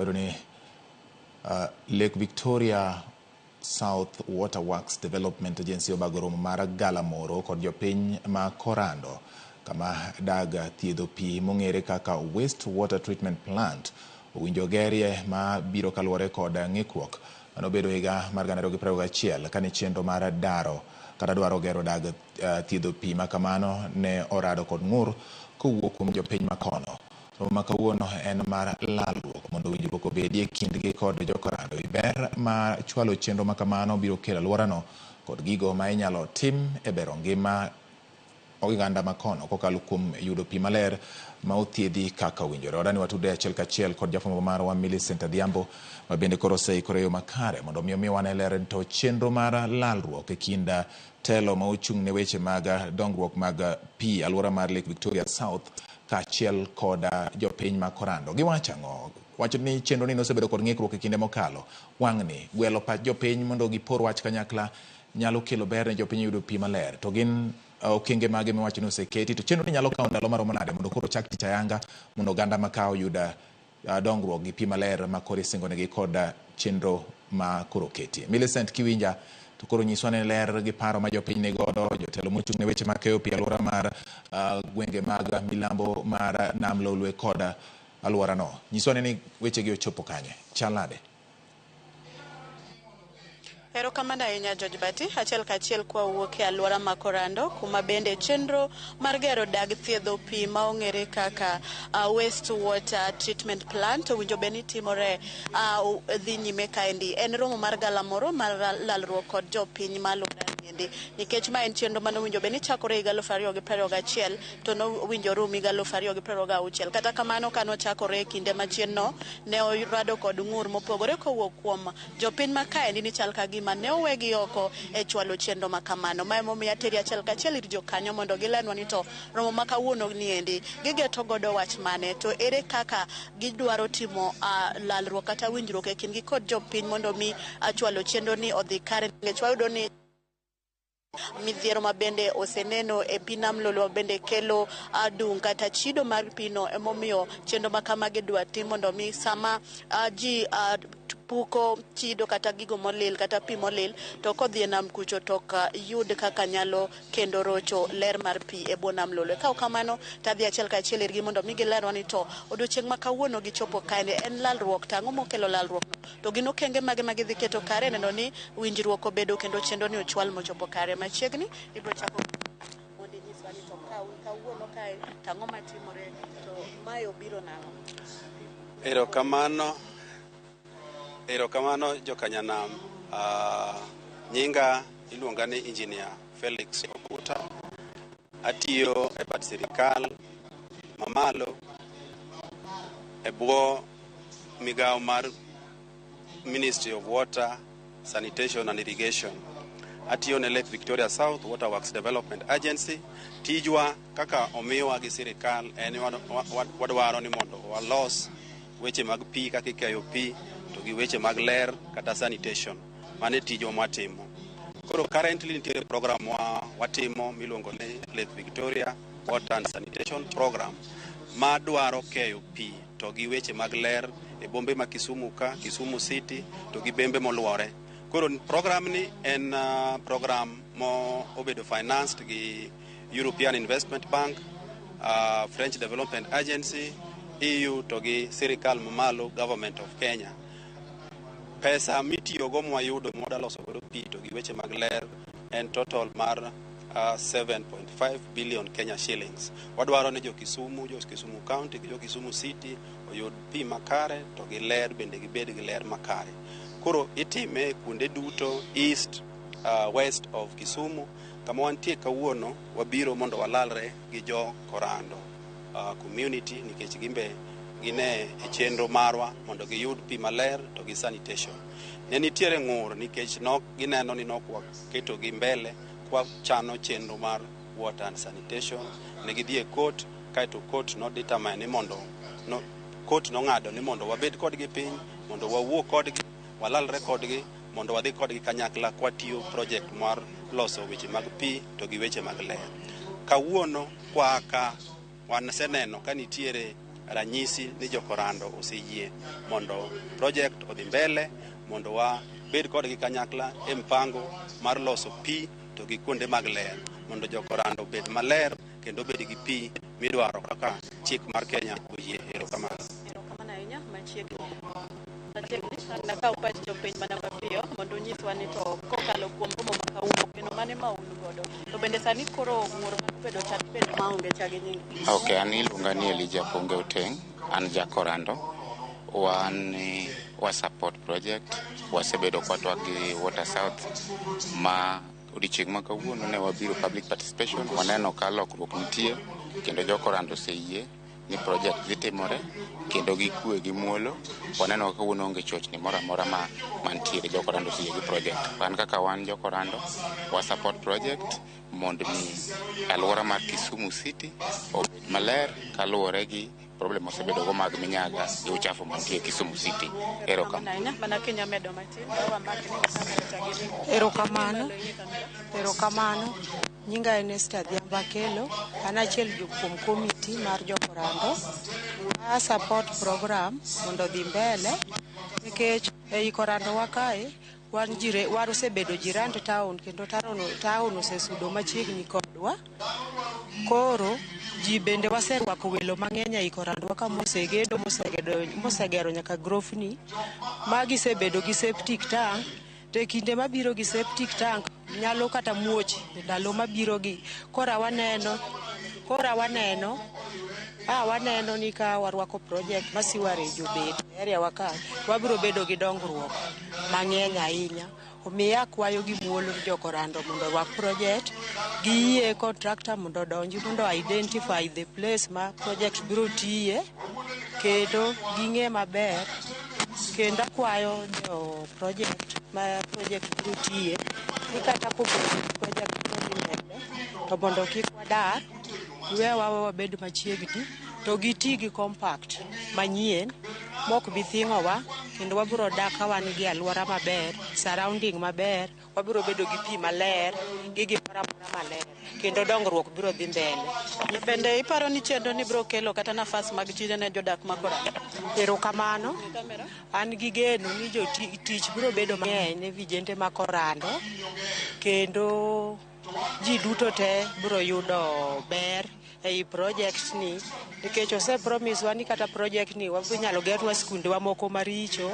Bedo ni Lake Victoria South Water Works Development Agency obago romo mar galamoro kod jopiny ma Korando kama dag thiedho pi mong'ere kaka Waste Water Treatment Plant owinjo gerie ma biro kaluwore kod ng'ikruok manobedo higa mar 2021 kane chenro mar daro kata dwaro gero dag thiedho pi ma kamano ne orado kod ng'ur kowuok kuom jopiny makono. Romo ma kawuono en mar lalruok mondo winjruok obedie kindgi kod jokorando e ber ma chwalo chenro ma kamano biro kelo alworano kod gigo ma inyalo tim e bero ngima oganda makono kokalo kuom yudo pi maler ma othiedhi kaka owinjore. Odani watudre achiel kachiel kod jafwambo marwa Millicent Adhiambo ma bende koro oseikore e yo makare mondo mi omiwa ane ler to chenro mar lalruok e kind telo ma ochung' ne weche mag dongruok mag pi alwora mar Lake Victoria South kaachiel kod jopiny ma Korando. Giwacho ang'o? Wacho ni chenro ni nosebedo kod ng'ikruok e kinde mokalo. Wang'ni gwelo pach jopiny mondo gipor wach kanyakla nyalo kelo ber ne jopiny yudo pi maler. To gin okenge mage miwacho ni oseketi to chenro ni nyalo kawo ndalo maromo nade mondo koro chak tich ayanga mondo oganda ma ka oyud dongruok gi pi maler ma koro isingonegi kod chenro ma koro oketi. Millicent kiwinja to koro nyiswa ne ler gi paro ma jopiny ni godo, jotelo mochung' ne weche mag keyo pi alwora mar gwenge mag milambo mar Nam Lolwe kod alworano. Nyiswa ne ni wechegi ochopo kanye, chal nade? Erokamano ahinya George Bati. Achiel kachiel kwa wuok e alwora ma Korando, kuma bende chenro mar gero dag thiedho pi ma ong'ere kaka Waste Water Treatment Plant owinjo bed ni timore dhi nyime kaendi. En romo mar galamoro mar lalruok kod jopiny ma alwora niendi. Nikech ma en chenro mane owinjo bed ni chakore higa 2021 to nowinjo rum higa 2026. Kata kamano kanochakore e kinde machien no, ne orado kod ng'ur mopogore kowuok kuom jopiny ma kaendi ni chal ka gima ne owegi oko e chwalo chenro ma kamano. Ma emomiyo ateri achiel kachiel ir jokanyo mondo gilenwa ni to romo ma kawuono niendi gigeto godo wach mane, to ere kaka gidwaro timo lalruok kata winjruok e kindgi kod jopiny mondo mi chwalo chenro ni odhi kare, nikech wayudo ni midhiero ma bende oseneno e pi nam Lolwe bende kelo adung' kata chido mar pino. Emomiyo chenro ma kamagi dwa tim mondo mi sama ji puko chido kata gigo molil kata pi molil to kodhi e nam kucho to ok yud kaka nyalo kendo rocho ler mar pi e bwo nam Lolwe. Ka ok kamano to adhi achiel kachiel irgi mondo mi gilerwa ni to odiochieng' ma kawuono gichopo kae en lalruok to ang'o mokelo lalruok no, to gin okenge mage ma gidhi keto kare neno ni winjruok obedo kendo chenro ni ochwal mochopo kare. Machiegni ibiro chako mondo inyiswa ni to kawuono kae to ang'o matimore to mae obiro nang'o. Erokamano, erokamano jokanyanam. Nyinga iluonga ni Engineer Felix Okuta. Atiyo e bad sirikal mamalo e bwo migawo mar Ministry of Water, Sanitation and Irrigation. Atiyo ne Lake Victoria South Water Works Development Agency. Tijwa kaka omiwa gi sirikal en wadwaro ni mondo walos weche mag pi kaka ikeyo pi to gi weche mag ler kata sanitation. Mano e tijwa mwatimo. Koro currently nitiere program ma watimo miluongo ni Lake Victoria Water and Sanitation Program ma dwaro keyo pi to gi weche mag ler e bombe ma Kisumu ka, Kisumu City to gi bombe moluore. Koro program ni en program mo obedo financed gi European Investment Bank, French Development Agency, EU to gi sirikal mamalo Government of Kenya. Pesa mitiyogo mwayudo mwada loso godo pi to gi weche mag ler en total mar 7.5 billion Kenya shillings. Wadwaro ni jo Kisumu, jo Kisumu County gi jo Kisumu City oyud pi makare to gi ler bende gibed gi ler makare. Koro itime kuonde duto east, west of Kisumu. Kama wantie kawuono wabiro mondo walalre gi jo Korando community nikech gimbe gine e chenro marwa mondo giyud pi maler to gi sanitation. Ne nitiere ng'ur nikech nok gineno ni nok waketo gi mbele kwa chano chenro mar water and sanitation. Ne gidhi e court kaeto court no determine ni mondo no, court nong'ado ni mondo wabed kodgi piny mondo wawuo kodgi walalre kodgi mondo wadhi kodgi kanyakla kwatiyo project mar loso weche mag pi to gi weche mag ler. Kawuono kwa ka waseneno ka nitiere Ranyisi ni Jokorando oseyie mondo project odhi mbele, mondo wabed kodgi kanyakla e mpango mar loso pi to gi kuonde mag ler, mondo Jokorando obed maler kendo obed gi pi midwaro kaka chik mar Kenya oyie. Erokamano. Erokamano ahinya. Machiegni machiegni nakaw pach jopiny mana mapiyo mondo unyiswa ni to kokalo kuom romo ma kawuono, geno mane ma un godo, to bende sani koro ng'ur mar bedo chal bedo maonge chagi nying. Ok, an iluonga ni Elijah Ponge Oteng, an Jakorando. Wan wa support project, wasebedo kwatwak gi Water South ma odiochieng' ma kawuono ne wabiro public participation, waneno ka lokruok nitie kendo Jokorando oseyie ni project dhi timore kendo gi kwe gi muolo. Waneno ka kawuono onge chochni moro amora ma mantiere, Jokorando oseyie gi project. Wan kaka wan Jokorando, wa support project mondo mi alwora mar Kisumu City obed maler kaluwore gi problem osebedo go mag minyaga gi uchafu mantie Kisumu City. Erokamano. Ahinya mana kinya medo matin wamakni kamera chagi nying. Erokamano. Erokamano. Nyinga en Esther Adhiambo Akelo. An achiel kuom komiti mar Jokorando. A support program mondo odhi mbele nikech ei Korando wa kae wan jire, wan osebedo jirand town kendo town osesudo machiegni kodwa. Koro ji bende waserwako welo mang'eny ei Korandwa ka mosegedo mosegero nyaka grofni ma gisebedo gi septic tank, to e kinde mabiro gi septic tank nyalo kata muoch e ndalo mabiro gi. Kora waneno ni ka warwako project ma sewerage obet e area wa ka, wabiro bedo gi dongruok mang'eny ahinya. Omiyo akwayo gi muolo ni Jokorando mondo orwak project, giyie contractor mondo odonji mondo identify the place ma project biro tiye kendo ging'e maber. Kendo akwayo jo project ma project biro tiye ni kata kopo project biro dhi mbele to mondo kik wadar, giwewa wabed machiegni to giti gi compact manyien mok bi thing'owa, kendo wabiro dak ka wan gi alwora maber, surrounding maber, wabiro bedo gi pi maler gi gimoro amora maler kendo dongruok biro dhi mbele. Bende iparo ni chenro ni biro kelo kata nafas mag tije ne jodak ma Korando? Erokamano. An gi geno ni jotich biro bedo mang'eny ne vijende ma Korando kendo ji duto te biro yudo ber ei project ni nikech ose promise wa ni kata project ni inyalo gernwa skundewa moko maricho,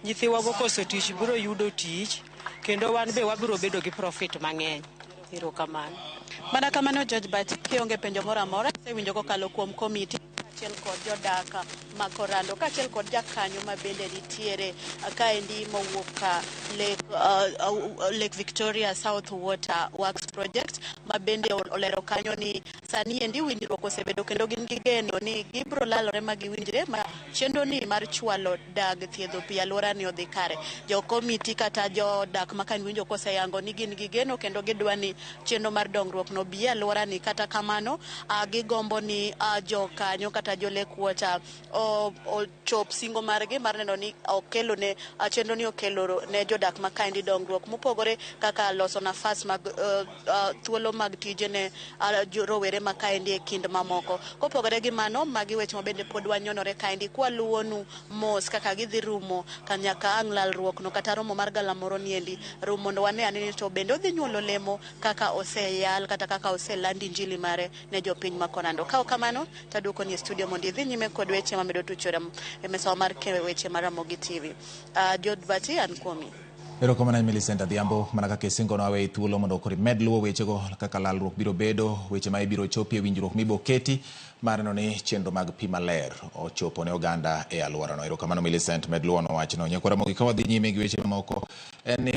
nyithiwa mokoso tich biro yudo tich kendo wan be wabiro bedo gi profit mang'eny. Erokamano. Mana kamano, George Bati, kionge penjo moro amora, isewinjo kokalo kuom komiti kaachiel kod jodak ma Korando kaachiel kod jakanyo ma bende nitiere kaendi mowuok ka Lake Victoria South Water Works Project, ma bende olero kanyo ni sani endi winjruok osebedo kendo gin gi geno ni gibiro lalore ma giwinjre ma chenro ni mar chwalo dag thiedho pi alwora ni odhi kare. Jo komiti kata jodak ma kan winjo koseyango ni gin gi geno kendo gidwa ni chenro mar dongruok no bi e alwora ni. Kata kamano, gigombo ni jokanyo kata jo Lake Water ochop singo margi mar neno ni okelo ne chenro ni okelo ne jodak ma kaendi dongruok mopogore kaka loso nafas mag thuolo mag tije ne rowere ma kaendi e kind mamoko. Kopogore gi mano, magi weche ma bende pod wanyonore kaendi kwaluwonu mos kaka gidhi rumo kanyaka ang' lalruok no kata romo mar galamoro niendi rum mondo wane ane ni to bende odhi nyuolo lemo kaka oseyal kata kaka oseland injili mare ne jopiny ma Korando. Ka ok kamano, taduoko ni e studio mondo idhi nyime kod weche mamedo tuchore e mesawa mar keyo weche mar Ramogi TV. George Bati, an kuomi. Erokamano Millicent Adhiambo, mana kaka isingono aweyi thuolo mondo koro imed luwo wechego kaka lalruok biro bedo, weche ma ibiro chopi e winjruok mibiro keti mar neno ni chenro mag pi maler ochopo ne oganda e alworano. Erokamano Millicent, med luwono wachno. Nyakwar Ramogi, ka wadhi nyime gi weche mamoko en ni